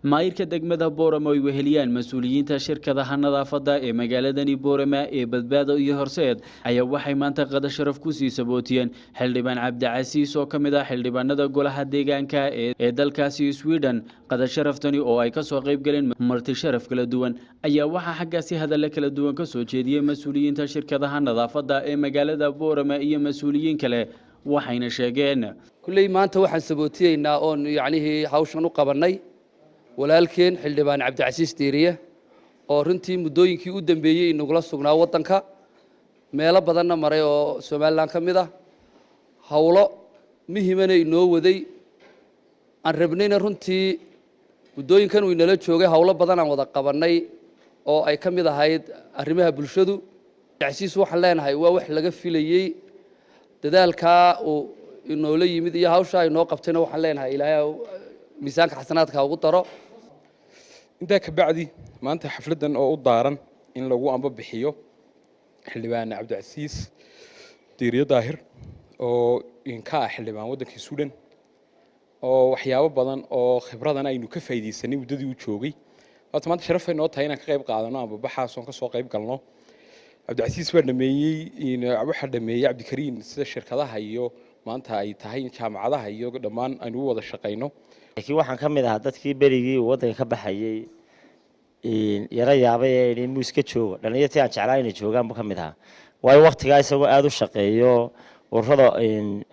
Maayirka degmada Boorama ay weheliyaan mas-uuliyiinta shirkadaha nadaafadda ee magaaladani Boorama ee Badbaado iyo Horseed ayaa waxay maanta qada sharaf ku sii sabootiyeen xildhibaan Cabdicasiis oo ka mid ah xildhibaanada golaha deegaanka ee dalkaasi Sweden. Qada sharaftani oo ay kasoo qayb galeen marti sharaf kala duwan ayaa waxaa xaggaasi hadalla kala duwan ka soo jeediyey mas-uuliyiinta shirkadaha nadaafadda ee magaalada Boorama iyo mas-uuliyiin kale, waxayna sheegeen: Kulley maanta waxaan sabootiyeynaa oon yacnihii hawshan u qabannay walaalkeen xildhibaan Cabdicasiis Diiriye oo runtii muddooyinkii u dambeeyey inagula sugnaa waddanka, meelo badanna maray oo Somaliland ka mid ah, howlo muhimana inoo waday. Aan rabnayna runtii muddooyinkan uu inala joogay howlo badan aan wada qabannay oo ay ka mid ahayd arrimaha bulshadu. Cabdicasiis waxaan leenahay waa wax laga filayey dadaalkaa uu inoola yimid iyo hawshaa inoo qabtayna. Waxaan leenahay Ilaahay miisaanka xasanaadka ugu daro. Intaa ka bacdi, maanta xafladdan oo u daaran in lagu amba bixiyo xildhibaan Cabdicasiis Diiriyo Daahir oo ka ah xildhibaan waddankii Suudhan, oo waxyaabo badan oo khibradan aynu ka faa'iidaysanay muddadii uu joogay, horta maanta sharafay noo tahay inaan ka qayb qaadano amba baxaas oon ka soo qayb galno. Cabdicasiis waa dhameeyey, waxaa dhameeyey Cabdikariin, sida shirkadaha iyo maanta ay tahay in jaamacadaha iyo dhammaan aynu u wada shaqayno. Laakiin waxaan ka mid ahaa dadkii berigii uu waddanka ka baxayey yaro yaabay ee idhi muu iska joogo. Dhallinyartii aan jeclaa inay joogaan buu ka mid ahaa, waayo waktigaa isagoo aada u shaqeeyo, ururada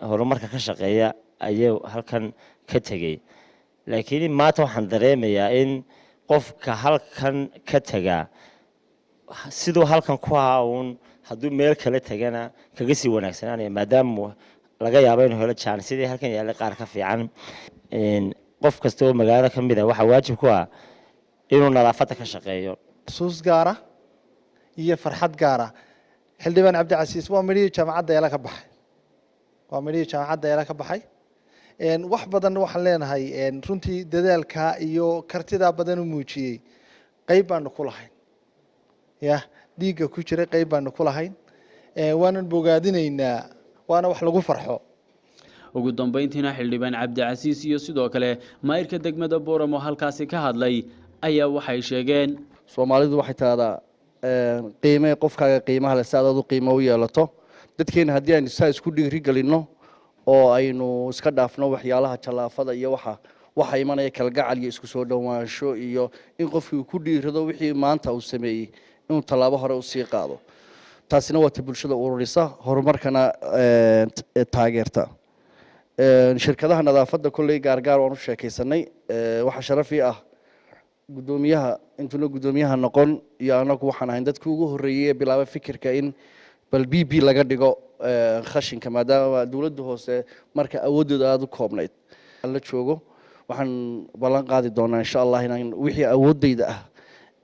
horumarka ka shaqeeya ayuu halkan ka tegey. Laakiin maanta waxaan dareemayaa in qofka halkan ka tegaa siduu halkan ku ahaa uun hadduu meel kale tegana kaga sii wanaagsanaanaya, maadaama laga yaabo inuu helo jaanisyadii halkan yaallay qaar ka fiican. Qof kasta oo magaalada ka mid ah waxaa waajib ku ah inuu nadaafadda ka shaqeeyo. Xusuus gaara iyo farxad gaara, xildhibaan Cabdicasiis waa midhihii jaamacadda Eela ka baxay, waa midhihii jaamacadda Eela ka baxay. Wax badan waxaan leenahay runtii dadaalka iyo kartidaa badan u muujiyey qeyb baanu ku lahayn, ya dhiigga ku jiray qeyb baanu ku lahayn, waanan bogaadinaynaa, waana wax lagu farxo. Ugu dambeyntiina xildhibaan Cabdicasiis iyo sidoo kale maayirka degmada Booramo halkaasi ka hadlay ayaa waxay sheegeen: Soomaalidu waxay tidhahdaa qiime qofkaaga qiimaha leh si aad u qiimo u yeelato. Dadkeena haddii aynu saa isku dhiiri gelinno oo aynu iska dhaafno waxyaalaha jallaafada iyo waxa imanaya kalgacal iyo isku soo dhowaansho iyo in qofkii uu ku dhiirado wixii maanta uu sameeyey inuu tallaabo hore usii qaado. Taasina waa ta bulshada ururisa, horumarkana taageerta. Shirkadaha nadaafadda kolley gaargaar waan u sheekaysanay. Waxaa sharafii ah guddoomiyaha intuuna guddoomiyaha noqon iyo anagu waxaan ahayn dadkii ugu horreeyey ee bilaabay fikirka in bal b laga dhigo khashinka, maadaama dowladda hoose marka awoodooda aada u koobnayd la joogo. Waxaan ballan qaadi doonaa, insha Allah, inaan wixii awooddayda ah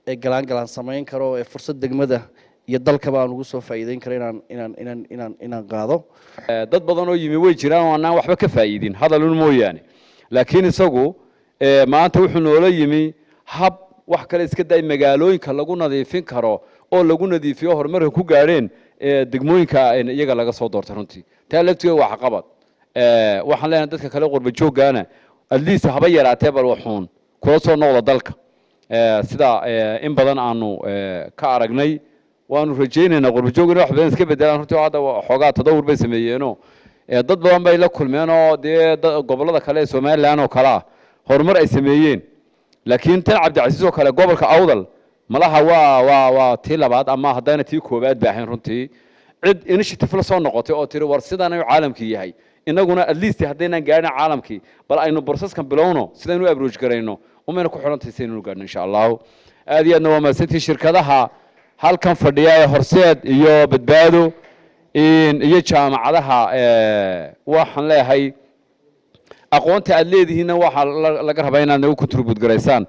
ee galaan galaan samayn karo ee fursad degmada iyo dalkaba aan ugu soo faa'iideyn karo inaan qaado. Dad badan oo yimi way jiraan oo annaan waxba ka faa'iidin hadalun mooyaane, laakiin isagu maanta wuxuu noola yimi hab wax kale iska day magaalooyinka lagu nadiifin karo oo lagu nadiifiyo horumarka ku gaadheen degmooyinka iyaga laga soo doortay. Runtii taa laftigeeda waa caqabad. Waxaan leenahay dadka kale qurba jooggaana at least haba yaraatee bal waxuun kula soo noqda dalka, sida in badan aanu ka aragnay. Waanu rajaynaynaa qurba joog inay wax badan iska bedelaan. Runtii hadda xoogaa tadawur bay sameeyeenoo dad badan bay la kulmeen oo dee gobollada kale ee Somaliland oo kale ah horumar ay sameeyeen. Laakiin tan Cabdicasiis oo kale, gobolka Awdal malaha waa tii labaad ama haddana tii koowaad bay ahayn runtii cid initiative la soo noqotay oo tiri: "War, sidan ayuu caalamkii yahay, innaguna at least haddaynaan gaadhin caalamkii bal aynu processkan bilowno." Sidaynu u approach garayno umayna ku xidhantahay sidaynu gaadhno, insha Allahu. Aad iyo aadna waa mahadsantihi shirkadaha halkan fadhiya ee Horseed iyo Badbaado iyo jaamacadaha. Waxaan leeyahay aqoonta aad leedihiinna waxaa laga rabaa inaad nagu contribute garaysaan.